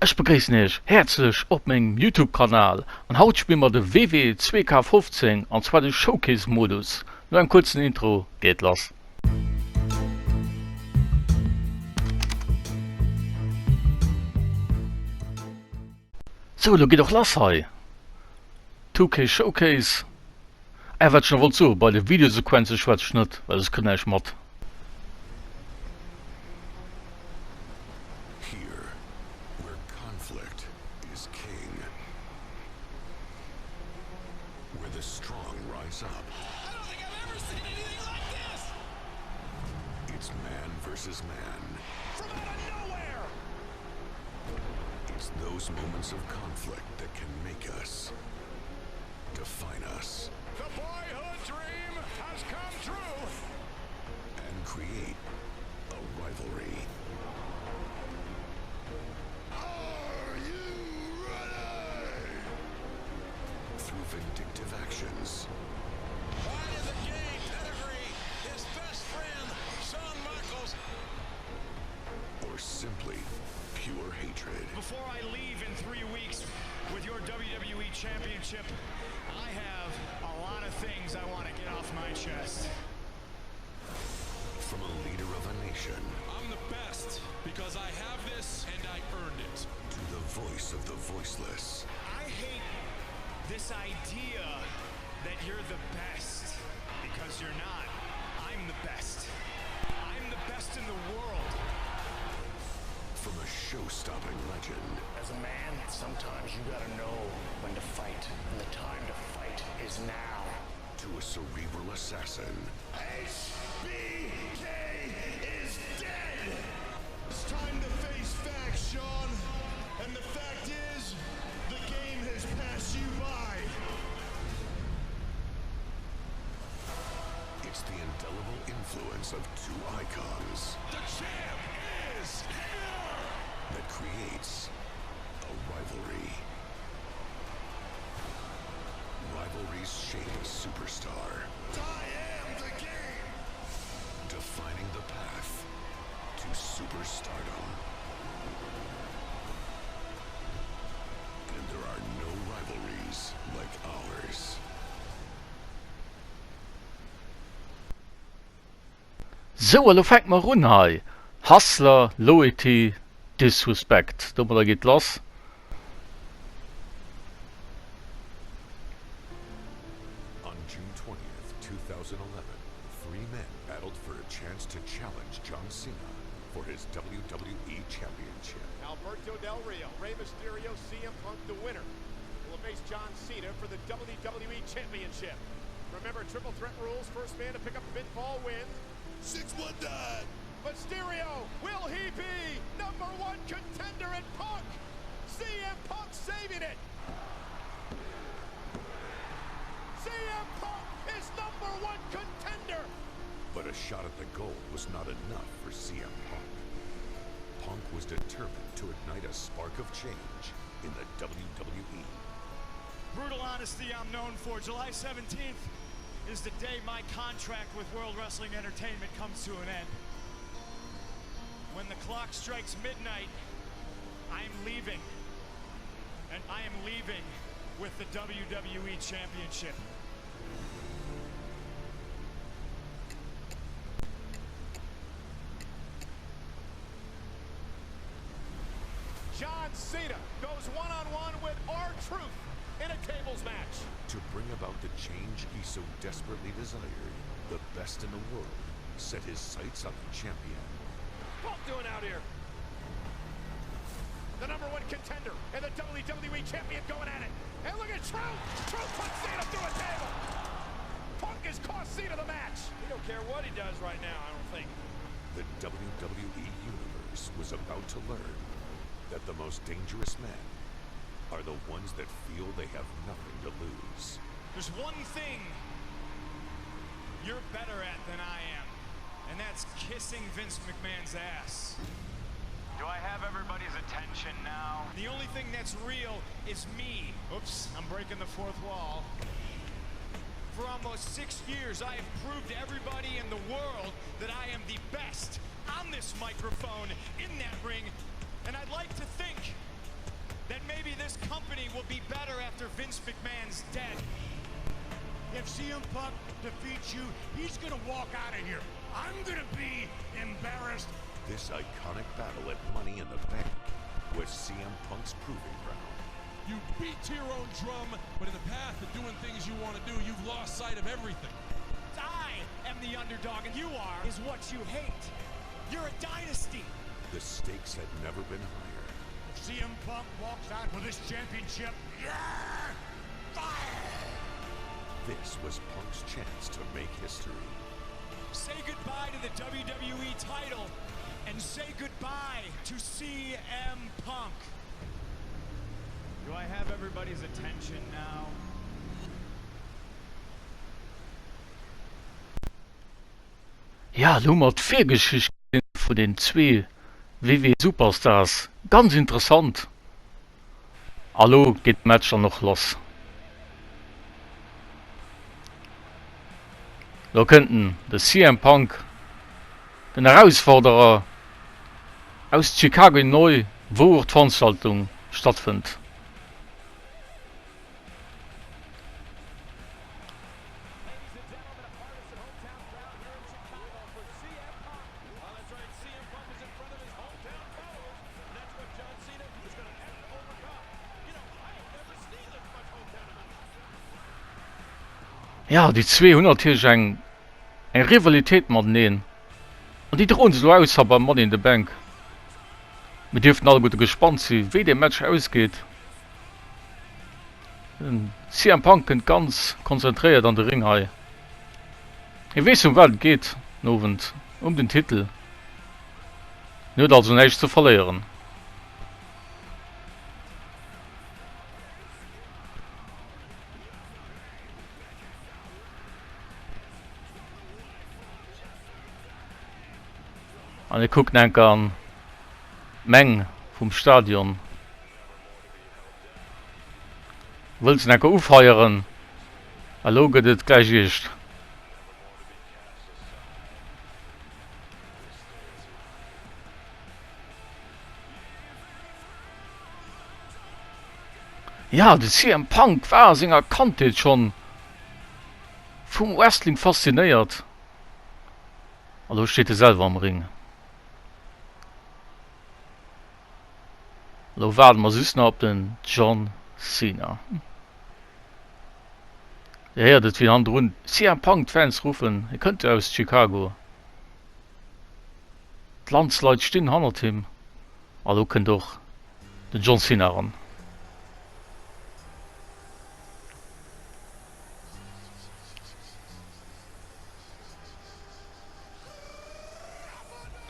Ech begréissen iech häerzlech op mengem Youtube Kanal an haut spille mer de WWE 2K15 an zwar de Showcase Modus. No engem kuerzen Intro geet et lass. Sou elo geet och lass hei 2K Showcase. Ah wat ech nach wollt soen, bei de Videosequenze schwätze ech net, well soss kritt näischt mat. Here, where conflict is king. Where the strong rise up. I don't think I've ever seen anything like this! It's man versus man. From out of nowhere! It's those moments of conflict that can make us. Define us. The boyhood dream has come true! And create a rivalry. Are you ready? Through vindictive actions. Pride of the game, pedigree, his best friend, Shawn Michaels. Or simply pure hatred. Before I leave in three weeks with your WWE Championship, I have a lot of things I want to get off my chest. From a leader of a nation. I'm the best because I have this and I earned it. To the voice of the voiceless. I hate this idea that you're the best because you're not. I'm the best. I'm the best in the world. From a show-stopping legend. As a man, sometimes you gotta know when to fight, and the time to fight is now. To a cerebral assassin. HBK is dead! It's time to face facts, Shawn. And the fact is, the game has passed you by. It's the indelible influence of two icons. The champ is here! That creates a rivalry. Rivalries shape a superstar. I am the game! Defining the path to superstardom. And there are no rivalries like ours. Sou, elo fänke mer un hei. Hustler, Loyalty, Disrespect. Domadder geet lass. On June 20th, 2011, three men battled for a chance to challenge John Cena for his WWE Championship. Alberto Del Rio, Rey Mysterio, CM Punk, the winner, will face John Cena for the WWE Championship. Remember, triple threat rules, first man to pick up the pinfall wins. 619! Mysterio, will he be number one contender at Punk? CM Punk saving it! CM Punk is number one contender! But a shot at the goal was not enough for CM Punk. Punk was determined to ignite a spark of change in the WWE. Brutal honesty I'm known for. July 17th is the day my contract with World Wrestling Entertainment comes to an end. When the clock strikes midnight, I'm leaving. And I am leaving with the WWE Championship. John Cena goes one-on-one with R-Truth in a tables match. To bring about the change he so desperately desired, the best in the world set his sights on the champion. Punk doing out here? The number one contender and the WWE champion going at it. And look at Truth! Truth puts Cena through a table! Punk has cost Cena the match! He don't care what he does right now, I don't think. The WWE Universe was about to learn that the most dangerous men are the ones that feel they have nothing to lose. There's one thing you're better at than I am, and that's kissing Vince McMahon's ass. Do I have everybody's attention now? The only thing that's real is me. Oops, I'm breaking the fourth wall. For almost six years, I have proved to everybody in the world that I am the best on this microphone, in that ring, and I'd like to think. after Vince McMahon's dead. If CM Punk defeats you, he's gonna walk out of here. I'm gonna be embarrassed. This iconic battle at Money in the Bank was CM Punk's proving ground. You beat to your own drum, but in the path of doing things you want to do, you've lost sight of everything. I am the underdog, and you are is what you hate. You're a dynasty. The stakes had never been higher. If CM Punk walks out with this championship, you're fired! This was Punk's chance to make history. Say goodbye to the WWE title and say goodbye to CM Punk. Do I have everybody's attention now? Ja, elo hu mer d'Virgeschicht gesinn vun den zwee WWE Superstars. Ganz interessant. A lo geet de Match dann och lass. Lo kënnt en, de CM Punk, den Erausforderer aus Chicago, Illinois, wou och d'Veranstaltung stattfënnt. Ja, déi zwee hunn natierlech eng eng Rivalitéit mateneen an déi droen se elo aus hei beim Money in the Bank. Mir dierften alleguerte gespannt si wéi dee Match ausgeet. Den CM Punk kënnt ganz konzentréiert an de Ring hei. Hie weess ëm wat et geet den Owend, ëm den Titel. Hien huet also näischt ze verléieren. An hie kuckt enk an d'Meng vum Stadion. Wëllt se enker ufeieren. Elo gëtt et gläich eescht. Ja, de CM Punk war a senger Kandheet schonn vum Wrestling faszinéiert. A lo steet e selwer am Ring. Lo waarde mer just nach op den John Cena. Dir héiert et wéi hannendrun CM Punk d'Fans ruffen, hie kënnt jo aus Chicago. D'Landsleit stinn hannert him a lo kënnt och den John Cena eran.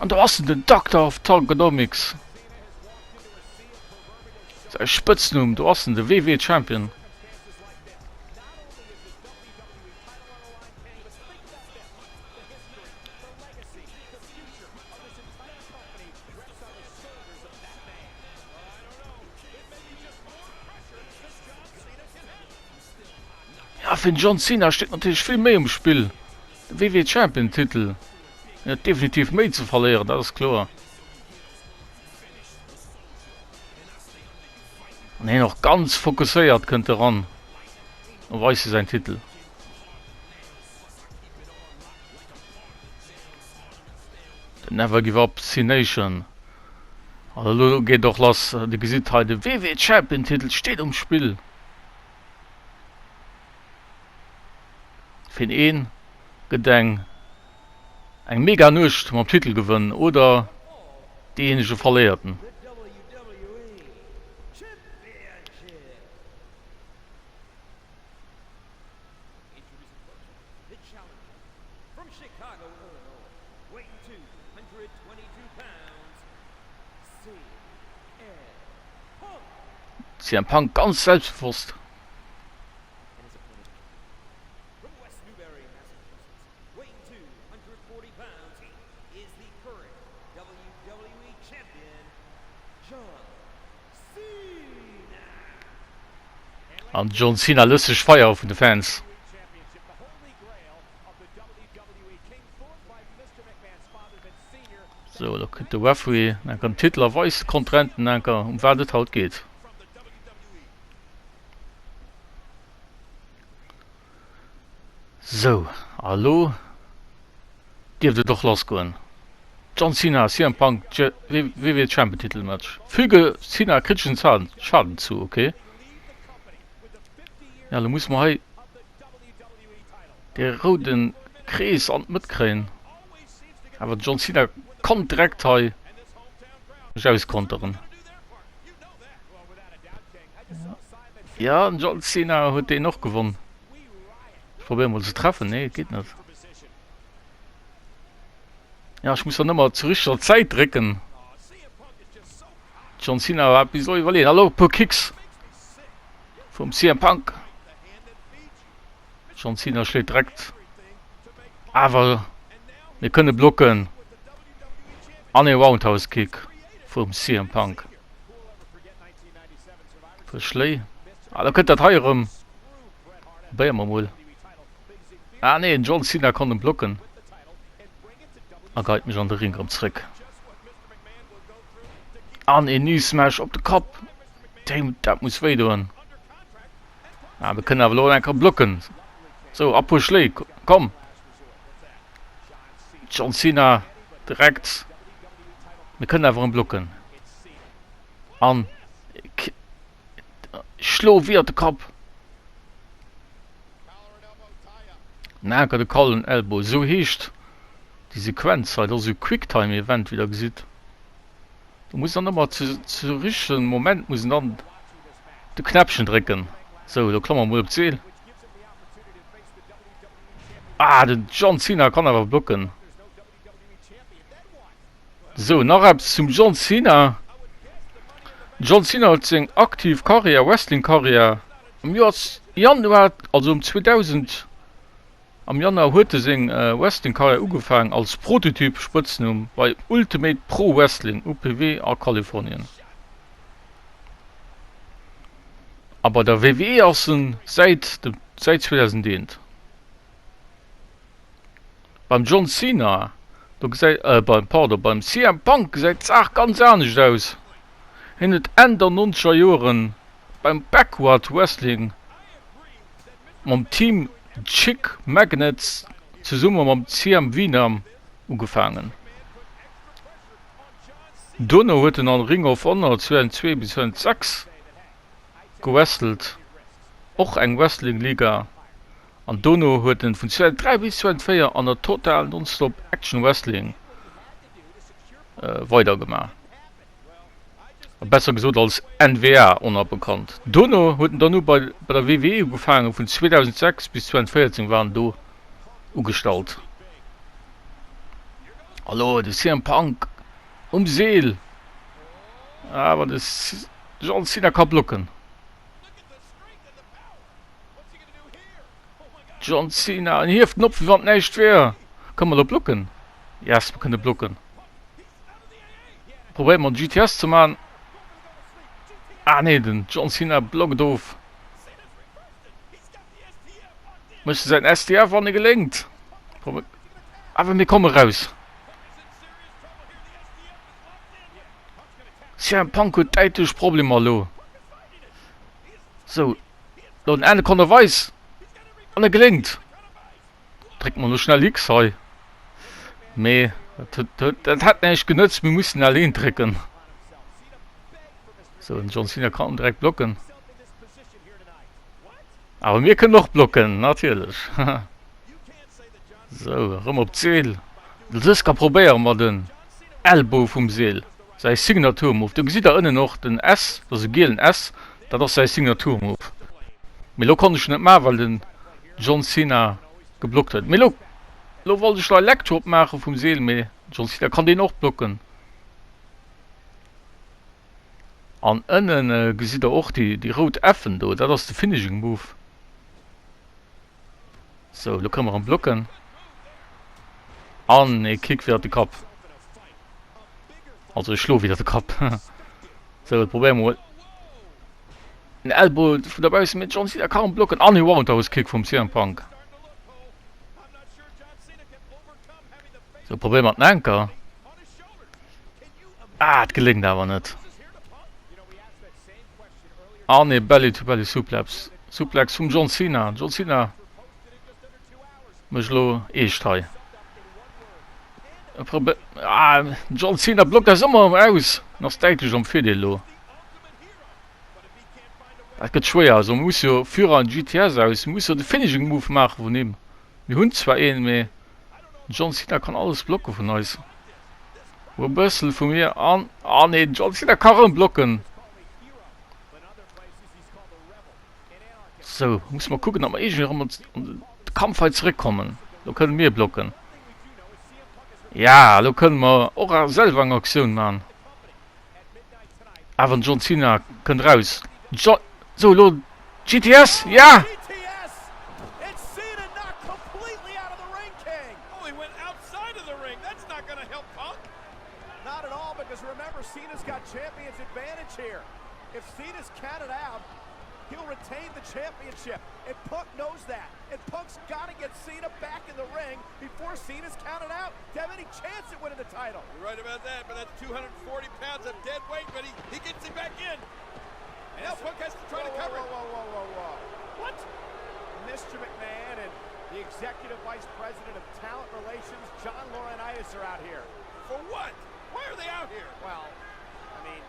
An do ass en, den Doctor of Thuganomics. Säi Spëtznumm, do ass en, de WWE Champion. Ja, fir den John Cena steet natierlech vill méi um Spill. De WWE Champion Titel. Hien huet definitiv méi ze verléieren, dat ass kloer. An hien och ganz fokusséiert kënnt eran a weist säin Titel. The Never Give Up Cenation. An elo geet och lass. Dir gesitt hei de WWE Champion Titel steet um Spill. Fir een gëtt eng eng mega Nuecht mam Titelgewënn oder deejéinege verléiert en. CM Punk ganz selbstbewosst. An John Cena lësst sech feiere vun de Fans. Sou, elo kritt de Referee enker den Titel a weist de Kontrahenten enker, ëm wat et haut geet. Sou, a elo dierft et och lass goen. John Cena, CM Punk, WWE Champion Titel Match. Füge Cena kritischen Schaden zu, ok. Ja, elo musse mer hei dee rouden Krees an d'Mëtt kréien. Awer den John Cena konnt direkt hei mech auskonteren. Ja, den John Cena huet deen och gewonn. Ech probéiere mol ze treffen. Nee, et geet net. Ja, ech muss dann ëmmer zur richteger Zäit drécken. John Cena war bis elo iwwerleeën. Hallo, e puer Kicks vum CM Punk. John Cena schléit direkt. Awer mir kënne blocken. An ee Roundhouse Kick vum CM Punk. Puer Schléi. Ah, da kënnt dat hei erëm. Probéiere mer mol. Ah nee, den John Cena konnt en blocken. A geit mech an de Ring erëm zréck. An een Knee Smash op de Kapp. Damn, dat muss wéi doen. Ah, mir kënnen awer elo eng Kéier blocken. Sou, a puer Schléi, komm. John Cena direkt. Mir kënnen awer erëm blocken. An Schlo wier de Kapp. Naker de Collar and Elbow, esou heescht déi Sequenz hei. Dat ass esou e Quicktime Event wéi der gesitt. Do muss dann ëmmer zu zu richtegen Moment muss en dann de Knäppchen drécken. Sou, lo klamme mer mol op d'Seel. Ah, den John Cena kann awer blocken. Sou, nach eppes zum John Cena. Den John Cena huet seng aktiv Karriär, Wrestling-Karriär, am Joer Januar, also um 2000 am Januar huet e seng Wrestling-Karriär ugefaangen als Prototyp, Spëtznumm, bei Ultimate Pro Wrestling, UPW, a Kalifornien. A bei der WWE ass en säit dem säit 2001. Beim John Cena, do gesäit, beim, pardon, beim CM Punk gesäit d'Saach ganz anescht aus. Hien huet Enn der nonzeger Joren beim Backward Wrestling mam Team Chick Magnets zesumme mam CM Venom ugefaangen. Dono huet en an Ring of Honor 2002 bis 2006 gewrestelt, och eng Wrestling-Liga. An dono huet en vun 2003 bis 2004 an der Total Nonstop Action Wrestling weider gemaach, besser gesot als NWA Honor bekannt. Dono huet en dann u bei der WWE ugefaangen, vun 2006 bis 2014 war en do ugestallt. Hallo, de CM Punk um Seel, awer de John Cena ka blocken. John Cena, en hieft en op wéi wann näischt wär. Kënne mer lo blocken? Yes, mer kënne blocken. Probéiere mer en GTS ze man. Ah nee, den John Cena blockt of. Mécht e säin STF an e geléngt. Awer mir komme raus. CM Punk huet däitlech Problemer elo. Sou, lo den Anaconda Vice an e geléngt. Dréckt mer lo schnell X hei. Mee dat, dat hätt näischt genëtzt, mir mussen L1 drécken. Sou, den John Cena kann direkt blocken. Awer mir kënnen och blocken, natierlech. Sou, erëm op d'Seel. Dës ka probéiere mer den Elbow vum Seel, säi Signature Move. Do gesitt der ënnen och den S, dat ass e gielen S, dat ass säi Signature Move. Mee lo konnt ech en net maachen, well den John Cena geblockt huet. Mee lo, lo wollt ech lo Leg Drop maache vum Seel, mee John Cena kann deen och blocken. An ënnen gesitt der och déi, déi rout Effen do, dat ass de Finishing Move. Sou, lo kënne mer erëm blocken. An ee Kick widder de Kapp. Also e Schlo widder de Kapp. Sou, et probéiere mer mol en Elbow vun derbaussen, mee John Cena kann blocken. An e Roundhouse Kick vum CM Punk. Sou, probéiere mer den Anker. Ah, et geléngt awer net. An ee Belly to Belly Suplex. Suplex vum John Cena. John Cena. Mécht elo eescht hei. Ah, den John Cena blockt eis ëmmer erëm aus an ass däitlech am Virdeel elo. Dat gëtt schwéier, also mir musse jo Führer an GTS aus, mir musse jo de Finishing Move maache vun him. Mir hunn zwar een, mee den John Cena kann alles blocke vun eis. Wo e bëssel vu mir an, ah nee, den John Cena ka rëm blocken. Sou, musse mer kucken, datt mer iergendwéi erëm an de Kampf hei zeréckkommen. Lo kënne mir blocken. Ja, lo kënne mer och selwer eng Aktioun man. Awer den John Cena kënnt raus. Jo sou, lo GTS, ja! He'll retain the championship, and Punk knows that. And Punk's got to get Cena back in the ring before Cena's counted out to have any chance at winning the title. You're right about that, but that's 240 pounds of dead weight, but he, he gets him back in. And now Punk has to try whoa, to cover whoa, whoa, whoa, whoa, whoa. What? Mr. McMahon and the Executive Vice President of Talent Relations, John Laurinaitis, are out here. For what? Why are they out here? Well, I mean,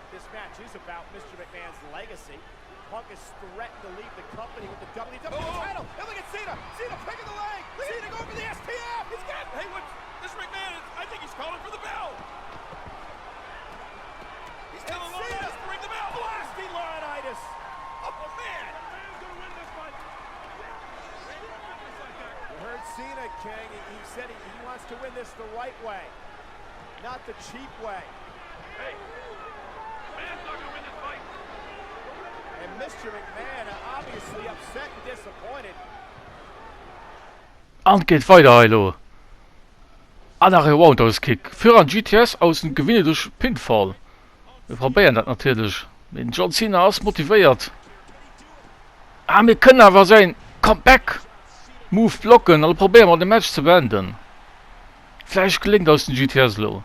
This match is about Mr. McMahon's legacy. Punk has threatened to leave the company with the WWE oh. title. And look at Cena. Cena picking the leg. Cena going for the STF. He's got. Hey, what? Mr. McMahon is, I think he's calling for the bell. He's telling Laurinaitis to ring the bell. Blasting Laurinaitis. Oh, man. McMahon's going to win this fight. You heard Cena, King. He, he said he, he wants to win this the right way, not the cheap way. Hey, man's not gonna win this fight. And Mr. McMahon obviously upset and disappointed. An et geet weider hei elo. An nach e Roundhouse Kick fir an GTS aus den Gewinne duerch Pinfall. Mir probéieren dat natierlech, mee den John Cena ass motivéiert. Ah mir kënnen awer säin Comeback Move blocken an lo probéiere mer de Match ze beenden. Vläicht geléngt eis den GTS elo.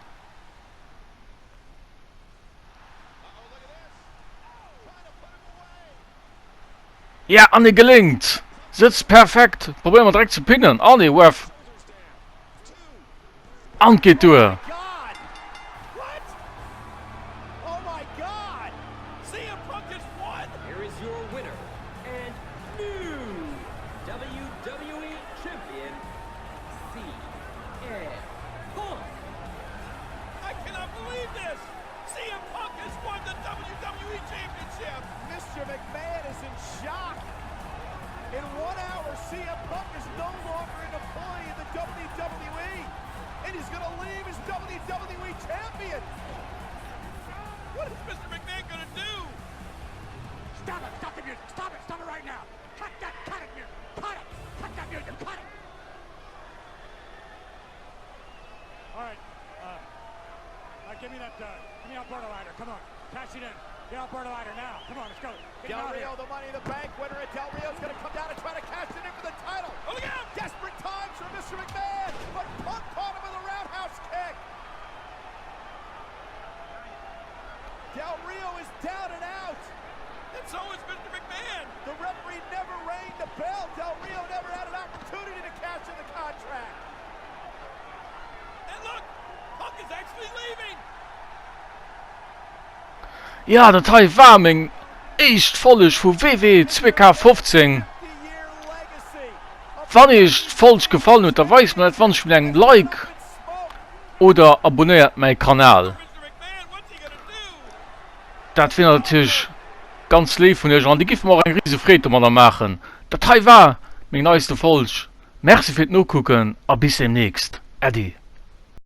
Ja, an e geléngt! Sëtzt perfekt! Probéiere mer direkt ze pinnen. Ah nee, Ref! An et geet duer! I cannot believe this! CM Punk has won the WWE Championship! Mr. McMahon is in shock. In one hour, CM Punk is no longer an employee of the WWE, and he's gonna leave as WWE Champion! What is Mr. McMahon gonna do? Stop it! Stop the music! Stop it! Stop it right now! Cut that! Cut it! Music! Cut it! Cut that music! Cut it! All right. Uh, all right, give me that, uh, give me Alberto Lighter. Come on. Cash it in. Get Alberto Lighter now. Come on, let's go. Get Del Rio, the Money in the Bank winner, and Del Rio's going to come down and try to cash it in for the title. Oh, look out! Desperate times for Mr. McMahon, but Punk caught him with a roundhouse kick. Del Rio is down and out. And so is Mr. McMahon. The referee never rang the bell. Del Rio never had an opportunity to cash in the contract. And look, Punk is actually leaving. Ja, dat hei war meng éischt Folg vu WWE 2K15. Wann iech d'Folg gefallen huet, da weist mer dat wann ech mit engem Like oder abonnéiert mäi Kanal. Dat wier natierlech ganz léif vun iech an dir giff mer och eng rise Freed domadder maachen. Dat hei war meng neiste Folg. Merci fir d'Nokucken a bis demnächst. Äddi.